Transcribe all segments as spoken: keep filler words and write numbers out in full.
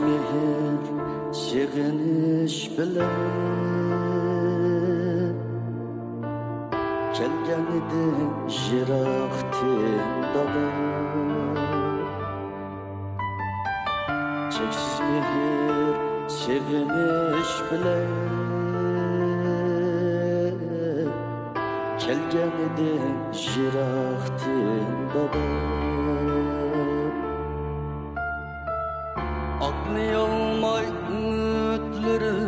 مېھىر، سېغىنىش بىلەن كەلگەن ئىدىڭ يىراقتىن دادا. چەكسىز مېھىر، سېغىنىش بىلەن كەلگەن ئىدىڭ يىراقتىن دادا. ئاقلىيالماي ئۈمىدلىرىمنى،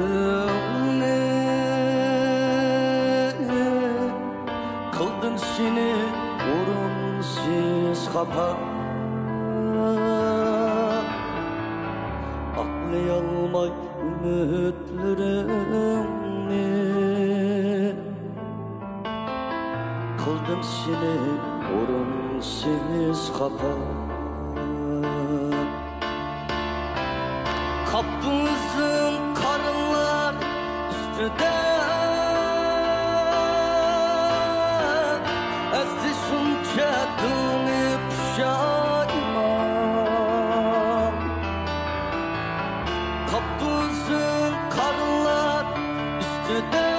قىلدىم سېنى ئورۇنسىز خاپا. ئاقلىيالماي ئۈمىدلىرىمنى، قىلدىم سېنى ئورۇنسىز خاپا. قاپتۇ ئىزىڭ قارلار ئۈستىدە، ئەزدى شۇنچە دىلنى پۇشايمان. قاپتۇ ئىزىڭ قارلار ئۈستىدە،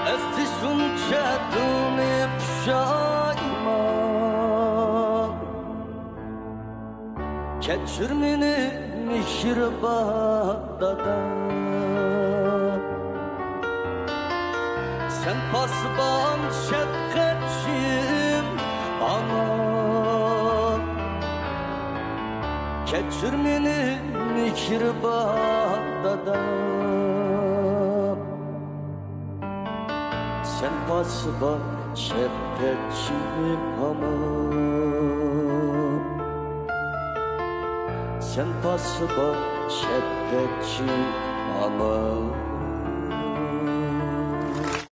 ئەزدى شۇنچە دىلنى پۇشايمان. كەچۈر مېنى، مېھرىبان دادا. سەن پاسىبان، شەپقەتچىم ئانا. كەچۈر مېنى، مېھرىبان دادا. سەن پاسىبان، شەپقەتچىم ھامان. سەن پاسىبان، شەپقەتچىم ھامان.